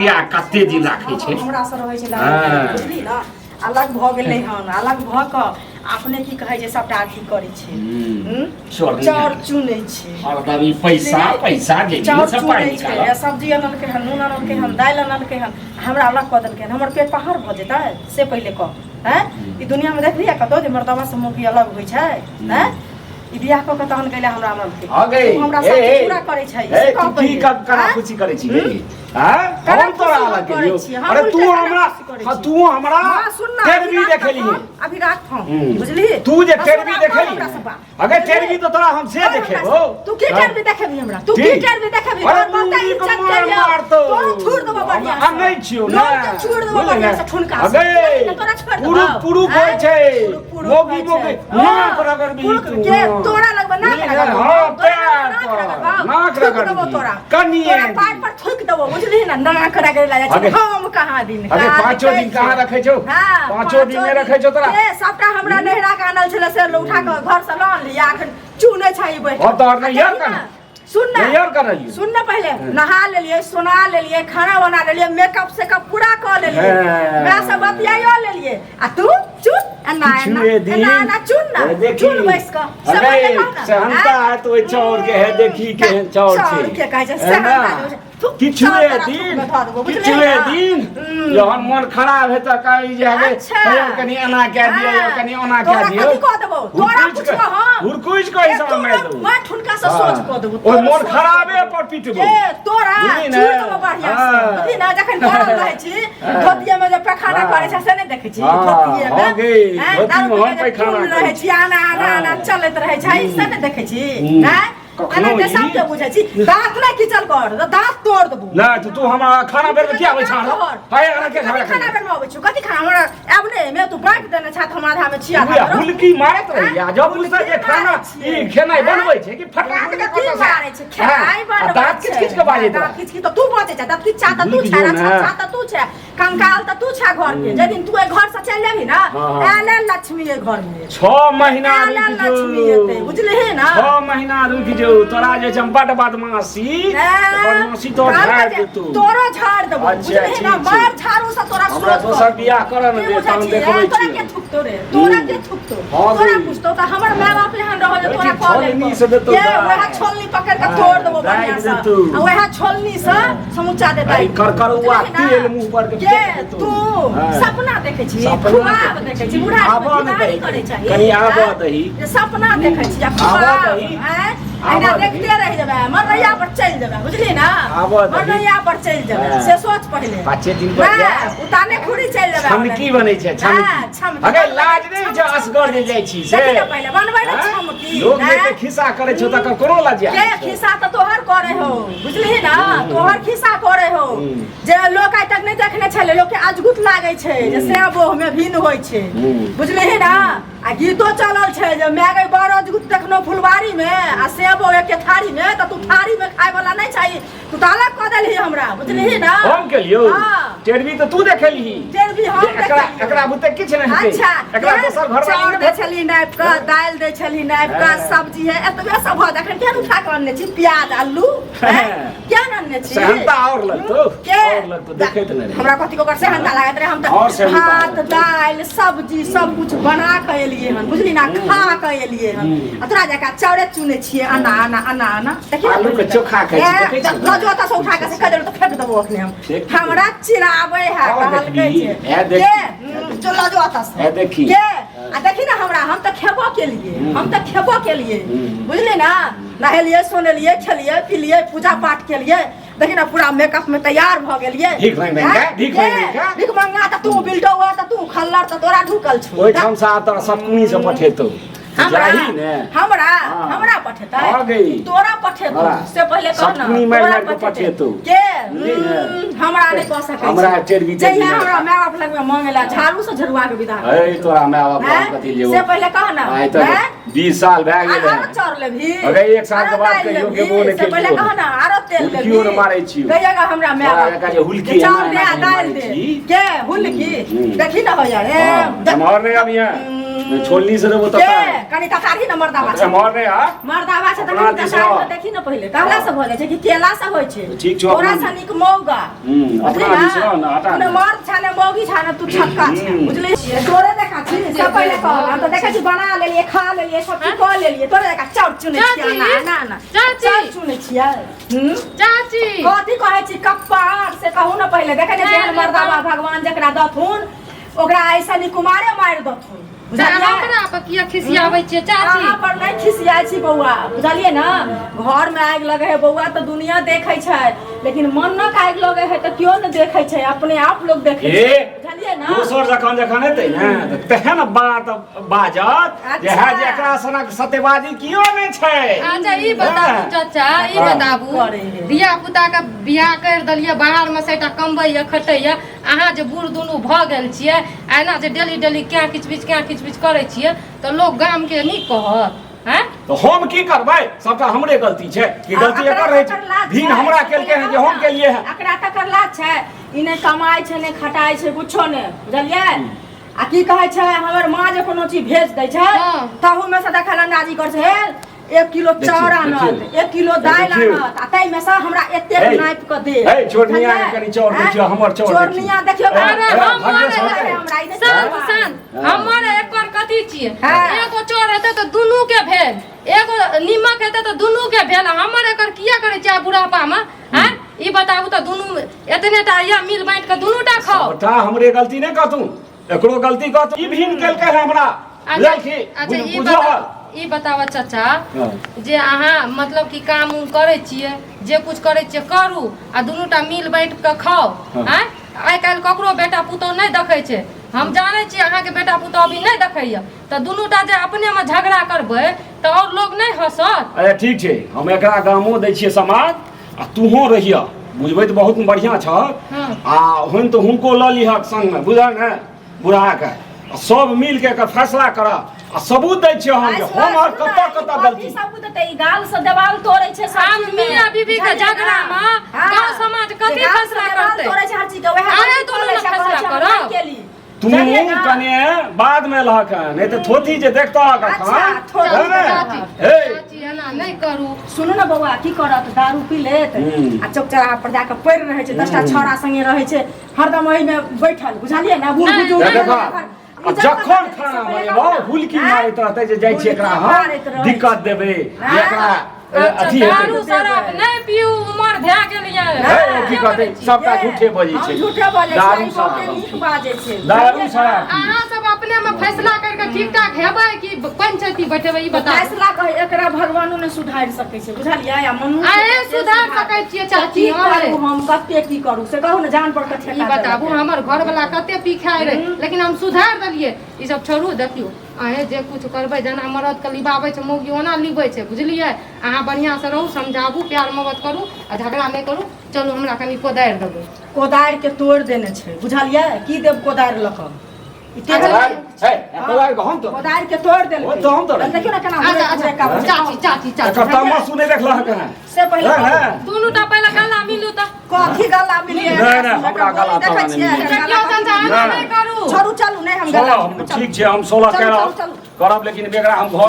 या कते दिन राखै छै। हमरा से रहै छै हाँ। बुझली ने, अलग भऽ गेलै हन। अलग भऽ कऽ अपने की कहै छै, सबटा अथी करै छै। हम्म। हूँ? चोर नहि। चाउर चुनै छै हरदम ई पैसा पैसा जे चाउर सब पाइ चुनै छै निकालब। आ सब्जी अनलकै हन, नून अनलकै हन, दालि अनलकै हन, हमरा अलग कऽ देलकै हन। हमर पेट पहाड़ भऽ जेतै से पहिले कह। आँय, ई दुनियामे देखलियै कतौ जे मर्दबा से मौगी अलग होइ छै? आँय, ई बियाह कऽ के तहन गेलै हमरा अनलकै। हँ गै, तू हमरा ए, सब ए, पूरा करै छै ए, से कह तू की पहिले। कना आँय? खुशी करै छी गै? आँय? कना हम तोरा खुशी हम अलग करै केलियौ। छियै, हम अरे उल्टे तू कना हमरा खुशी करै हाँ, छियै। तू हमरा हाँ, सुन ना, टेरवी अभी राख देखेली फोन, अभी राख फोन, हम्म। बुझली? तू जे हाँ, टेरवी सुन ना, देखेली हमरा से बात। अगर बुझली? टेरवी तो तोरा हम से और हमरा देखेबो। से- तू की हाँ। टेरवी देखेबी हमरा? तू की की? टेरवी देखेबी? अरे तोहर बाप मुंगी इज्जत के मार के लियो। मारतौ। तोरो छोड़ देबो बढ़िया हम से। नहि छियौ लोग ने। के छोड़ देबो बुझली बढ़िया ने? से ठुनका से। अगे, नहीं, तोरा छोड़ देबो। पुरुख पुरुख आँय? होइ छै। पुरुख पुरुख मौगी होइ छै। मौगी। हाँ, नाक रगड़बी पुरुख तू। के तोरा लगबे नाक बुझली ने? रगड़बो। हाँ, तोरा पैर नाक पर। रगड़बो। नाक थूक देबो रगड़बी। तोरा। कनिये तोरा पार पर थूक देबो, बुझली ने? नाक रगड़े ला जाइ छै। अगे। हम कहाँ दिन अगे, काज पाँचो करै दिन कहाँ छियै। रखै छौ? हाँ, पाँचो दिन नहि रखै छौ तोरा? ए, सबटा हमरा नैहरा के आनल छलै से उठा कऽ घर से लऽ अनली, अखन चुनै छै ई बैठ। अब तऽ आओर नैहर आ देखी कहाँ? ने, सुन ना, नैहर कहाँ रहियै? सुन ना, पहिले नहा लेलियै, सोना लेलियै, खाना बना लेलियै, मेकअप सेकअप पूरा कऽ लेलियै, हेँ। माय से बतियाइयो लेलियै, आ तू चुन एना एना किछुए दिन एना एना चुन ना, हे देखी। चुन बैस कऽ से अरे, पहिले कहू ना, सेहनता आँय? है तो ओहि चाउर के है, देखी केहन चाउर छै। चाउर के कहै छै है सेहनता ना? जे होइ छै। थुक, किछुए चाउर तोरा दिन थुकमे धऽ देबो, बुझलिही किछुए ना? दिन हम्म। जहन मन खराब हेतऽ कही जे हगे अच्छा। हे यौ कनी एना कए दियौ यौ हाँ। कनी ओना कए तोरा दियौ। कथी कऽ देबौ? तोरा हुरकुचि पुछबो कऽ- हम? हुरकुचि कऽ ए, हिसाब तोरा मारि देबौ। मैं ठुनका से हाँ। सोच कऽ देबौ। ओहि तोरा मन सोच खराबे कऽ देबौ। पर पिटबौ। ए, तोरा बुझली ने? चूड़ देबौ बढ़िया से। हाँ। बुझली ने, जखन पड़ल रहै छी, धोतिये में जे पैखाना हाँ। करै छै से नहि देखै छी? हाँ, धोतिये में। हाँ गे, हैं? धोती दारू में पी हम के जे पैखाना टूल करै रहै छी। छी, आना आना आना हाँ। चलैत रहै छै, से नहि देखै छी? हम्म। हैं? कखनो एना तऽ ई- सबके बुझै छी। दाँत नहि खींचल कर, तऽ दाँत तोड़ देबौ। नहि तऽ तू हमरा खाना बेर में किया आबै छह? हाय, एना किया कथी खाना खाना बेर में अबै छौ? कथी खाना हमरा आब नहि एमे? तू बाँटि देने छह तऽ हम आधा में छी, आधा बुढ़िया में रह। हुलकी मारैत रहिया जब हुलकी से जे खाना मारै छियै। ई खेनाइ बनबै छै कि फटाक दे हुलकी कतऽ से मारै छै, खेनाइ आ बनबै दाँत छै। किच किच के बाजैत दाँत रहै। किच किच तऽ तू बजै छै, दाँत किच छा तऽ तू हुलकी छै, जो रक्षा ने। छा तऽ तू छै, कंकाल तऽ तू छै घर के। जाहि दिन तू एहि घर से चलि जेबही ना, हाँ, हाँ। आयल लक्ष्मी एहि घर में। 6 महीना आयल रुकि लक्ष्मी जो। एतै, बुझलिही ना? 6 महीना रुकि जो, तोरा जे छै हम बड बदमाशी बदमाशी तो कहलकै झाड़ जे देतौ। तोरो झाड़ देबो। अच्छा, बुझलिही ना? ठीक छै। मार झाड़ू से तोरा हमरा सोच दोसर कऽ। बियाह करऽ ने की दे, बुझै तहन छी, देखबै ए, तोरा छियै। के थुकतो रे? तोरा के थुकतो? हाँ तोरा गई। पूछतो तऽ हमर माय बाप एहन रहल जे देखी, तोरा कऽ छोलनी लेलकौ। से देतौ के दाइ। वएह छोलनी पकड़ के हाँ, तोड़ देबो दाबि बढ़िया से। देतौ। आ वएह छोलनी से समूचा दे अरे दाइ। करकरुआ बुझलिही ना? तेल मुँह पर के के फेंक देतौ। तू हाँ। सपना देखै छी, सपना खुआब देखै देखै छी। छी, बुढ़ा आबऽ ने बीमारी दही। करै छै। कनी आबऽ दही। जे सपना देखै छी आ आबऽ खुआब, दही। आँय? आबऽ एना दही। देखते रहि जेबै, मरनैया पर चलि जेबै, बुझली ना? आबऽ दही। मरनैया पर चलि जेबै, हाँ। से सोच पहिले। पाँचे दिन पर ना, जा। उताने खुरी चलि जेबै। छमकी बनै छै, हाँ, छमकी। छमकी। अगे लाज नहि होइ छै असगर जे जाइ छी से? देखी ने पहिले बनबै ने आँय? छमकी, लोक जे आँय? एते खिस्सा करै छौ तकर कोनो लज्जा के नहि छौ। खिस्सा तऽ तोहर करे हो, बुझलिही ना? तोहर खिस्सा करे हो जे लोक आइ तक नहि देखने छलै। लोक के अजगुत लागै छै जे से बोह में भिन्न होइ छै, बुझलिही ना? आ गीतो चलल छै जे माय गई बड़ अजगुत देखनो फुलवारी में आ सेबो एके थारी में। तऽ तू थारी में खाय वाला नहि चाही, तू तऽ अलग कऽ देलही हमरा, बुझलिही ना? हम केलियौ? हाँ। टेरवी तऽ तू देखेलही टेरवी हम जे एकरा देखेलियौ। एकरा बुते किछु नहि हेतै। अच्छा, एकरा केहन दोसर घर चाउर दै छली नापि कऽ, दालि दै छली नापि कऽ, सब्जी है एतबे सब भऽ। एखन केहन उठा कऽ अनने छी प्याज आलू? हैं? केहन अनने छी? सेहनता आओर लगतौ। के आओर लगतौ, देखैत नहि रही। हमरा कथी के ओकर सेहनता लागैत रहे? हम आओर तऽ सेहनता भात लगतौ। दालि सब्जी सब कुछ बना कऽ एलियै हन, बुझली ना? खा कऽ एलियै हन आ तोरा जकाँ चाउरे चुनै छियै अना अना अना अना। देखी ने आलू के पहिले तऽ। चोखा खाइ छी, ए, देखै छी ने? लऽ जो ओतऽ से उठा कऽ से कहि देलहुँ तऽ फेंक देबो अखने हम। फेंक देबो। हमरा चिड़ाबै है आओर कहलकै देखबी, जे ए देखी, के ए देखी। जो लऽ जो ओतऽ से। ए देखी। के आ देखी ने हमरा, हम तऽ खेबो केलियै, हम तऽ खेबो केलियै, बुझली ना? नहेलियै सोनेलियै, खेलियै पिलियै, पूजा पाठ केलियै। देखी ने, पूरा मेकअप में तैयार भऽ गेलियै। भीख मांगि मांगि के, हैं? भीख के? मांगि मांगि के। भीख मंगा तऽ तू बिल्डौआ, तऽ तू खल्लर, तऽ तोरा ढुकल छौ। ओहिठाम से आब तोरा सतकुनी से पठेतौ। हमरा जाही ने। हमरा हाँ। हमरा पठेतै? हाँ गई। तोरा पठेतौ हाँ। से पहिले कह ना। सतकुनी मारि तोरा मारि के पठेतौ। के? बुझली ने? हमरा नहि कह सकै हमरा छी। टेरवी जहिया तेरवी हमरा माय बाप लग में मांगे ला, झाड़ू से झरुआ के विदा कर अरे तोरा माय बाप हैं? लग कथी लेबो? से पहिले कह ना। आइ तक हैं? 20 साल भए गेल आरो है। चाउर लेबही? अरे एक साल के आरो बाद दालि कहियो लेबही? गेबो नहि से पहिले केलियौ। कह ना, आरो तेल हुलकियो लेबही? ने मारै छियौ। कहिएगा हमरा माय तोरा बाप जकाँ जे हुलकी जे चाउर एना दे आ एना दालि मारै दे छी। के हुलकी। देखी ना होइया रे। हँ, एम्हर नहि अबिहे। छोलनी से देबो के ततार। कनि ततारही ने मर्दाबा छै। एम्हर नहि आ। मर्दाबा छै तऽ अपना कनि दिस ततार रह। कऽ देखी ने पहिले। कहला से भऽ जाइ छै कि केला से होइ छै। ठीक छौ, तोरा अपना से नीक मौगा। बुझली अपना ना? दिस रह ने, हटा तू ने ने। मर्द छा ने मौगी छा ने तू छक्का छा। बुझली? तोरे देखा छी सब पहिले कहल। हम तऽ देखै छी बना लेलियै, खा लेलियै, सब चीज कऽ लेलियै। तोरे देखा चाउर चुनै छियै। चाची, ना ना ना। चाची। चाउर चुनै छियै। चाची। कथी कहै छी कप्पार से कहू ने पहिले। देखै ने जेहन मर्दाबा भगवान जकरा दथुन ओकरा ऐसा नी कुमारे मारि दथुन। बुझलियै? हमरा पर किया खिसियाबै छियै चाची? अहाँ पर नहि खिसियाइ छी बौआ, बुझलियै ने? घर मे आगि लगे है बौआ तऽ दुनिया देखै छै, लेकिन मनक आगि लगे है तऽ केओ नहि देखै छै, अपने आप लोग देखै ए, छै। बुझलियै ने? दोसर जखन जखन हेतै ने तऽ तेहन बात बाजत जे अच्छा। है जे एकरा सनक सत्यवादी कियो नहि छै। अच्छा ई बताबू हँ। चाचा, ई हँ। बताबू, करे है। धिया पुता के बियाह कर देलियै, बाहर मे सबटा कमबैया खटैया, अहाँ जे बूढ़ दुनू भऽ गेल छियै, एना जे डेली डेली क्या किच बिच क्या किच बिच करै छियै तऽ लोक गाम के नीक कहत? हैं? तऽ हम की करबै? सबटा हमरे गलती छै कि गलती आ, एकर रहै तकर छै? लाज भीन छै। हमरा केलकै हन जे हम केलियै हन। एकरा तकर लाज छै। ई नहि कमाइ छै, नहि खटाइ छै, कुछो नहि, बुझलियै? आ की कहै छै, हमर माँ जे कोनो चीज भेज दै छै तहूमे से देखल अंदाजी करै छै, हे 1 किलो देखियौ, चाउर आनत, देखियौ। 1 किलो दालि देखियौ। आनत आ ताहिमे से हमरा एतेक हे, नापि कऽ दे। हे, चोरनिया के बुझलियै? कनि चाउर हैं? देखियौ, हमर चाउर देखियौ। चोरनिया देखियौ, हे, अरे हे, हम भाग्य से मरे होतै। हमरा ई नहि शांत चाउर। शांत। हँ। हमर एकर कथी छियै? हँ। एगो चोर हेतै तऽ दुनू के भेल, एगो नीमक हेतै तऽ दुनू के भेल। हमर एकर किया करै छियै बुढ़ापा मे? आँय, ई बताबू तऽ दुनू एतने टा या मिल बाँटि कऽ दुनू टा खाउ। सबटा हमरे गलती नहि कहतू, एकरो गलती कहतू। ई भीन केलकै हन हमरा। अच्छा, बुझलखी? अच्छा, ई बुझल? ई बताबऽ चाचा हँ। जे अहाँ मतलब कि काम उम करै छियै, जे कुछ करै छियै करू आ दुनू टा मिल बाँटि कऽ खाउ। हँ। आँय, आइ काल्हि ककरो बेटा पुतोहु नहि देखै छै, हम जानै छियै अहाँके बेटा पुतोहु अभी नहि देखैया, तऽ दुनू टा जे अपनेमे झगड़ा करबै तऽ आओर लोग नहि हँसत? अच्छा ठीक छै, हम एकरा गामो दै छियै समाज आ तूहों रहियह, बुझबै तऽ बहुत बढ़िआँ छह। हँ। आ होइन तऽ हुनको लऽ लिहक संगमे, बुझल ने बुढ़ाके, आ सब मिल के एकर फैसला करह आ सबूत दै छियै हम जे हम आओर कतऽ कतऽ गलती। सबूत देतै? ई गाल से देवाल तोड़ै छै सब आब चीज मे। मियाँ बीबी के बुझलियै ना? झगड़ामे हाँ। गाँव समाज कथी जे गाल से फैसला देवाल करतै? तोड़ै छै हर चीज के, वएह अरे गलती दुनू करै ने छै, कहै फैसला छै हम करब। नहि केली। तू बुझलियै ना? कने बाद में लहक, नहीं तऽ थोथी जे देखतह अच्छा, कखन थोथी है ने? चाची, हे चाची एना नहि करू। सुनू ने बौआ, की करत, दारू पी लेत आ चौक चौराहा पर जाके पड़ि रहै छै, 10टा छौड़ा संगे रहै छै, हरदम ओहिमे बैठल, बुझलियै ने? बूढ़ नहि, बुजुर्ग नहि, देखा, आ जखन खाना बनेबौ हुलकी मारैत रहतै जे जाइ छी एकरा हुलकी हम मारैत रहै दिक्कत देबै, हाँ? एकरा अच्छा, अथी दारू हेतै। शराब नहि पीऊ, उमर भए गेल यऽ। हे, की कहतै, सबटा ये, झूठे बजै हम छै। झूठे बजै छियै, दारू ई बहुते शराब नीक बाजै छै। दारू बुझलियै ना? शराब। अहाँ सब अपने में फैसला करके ठीक ठाक हेबै कि पंचायती बैठेबै, ई बताउ। फैसला कहै एकरा भगवानो नहि सुधारि सकै छै, बुझलियै? आ मनुष्य अहे के सुधार सकै छियै चाची, की अहे। करू हम, कते की करू से कहू ने, जान पर के ई ठेका बताबू, देलकै। हमर घर वाला कते पी खाय रहे, लेकिन हम सुधार देलियै। ई सब छोड़ू, देखियौ अहें जे कुछ करबै, जेना मरद के लिबाबै छै मौगी ओना लिबै छै, बुझलियै? अहाँ बढ़िआँ से रहू, समझाबू, प्यार मोहब्बत करू आ झगड़ा नहि करू। चलू हमरा कनि कोदारि देबै। कोदारि के तोड़ि देने छै, बुझलियै? की देब कोदारि लऽ कऽ? ई तेहन कोदारि, हे, कोदारि के हम तो कोदारि के तोड़ि देलकै। ओ तो हम तोड़ै। देखियौ ने केना अच्छा हुरे अच्छा हुरे कापै छै। चाची चाची चाची, एकर तामस सुनै देखलहक हन? से पहिले हैं, कहू। हैं। दुनू टा पहिले गला मिलू तऽ। कथी गला मिलियै? नहि, नहि, हमरा गला तला नहि मिलियै। देखियौ चाचा, एना नहि करू। छोड़ू, चलू, नहि हम सोलह गला हम ठीक छै, हम 16 चलू, करब चलू, चलू। करब, लेकिन बेगरा हम घर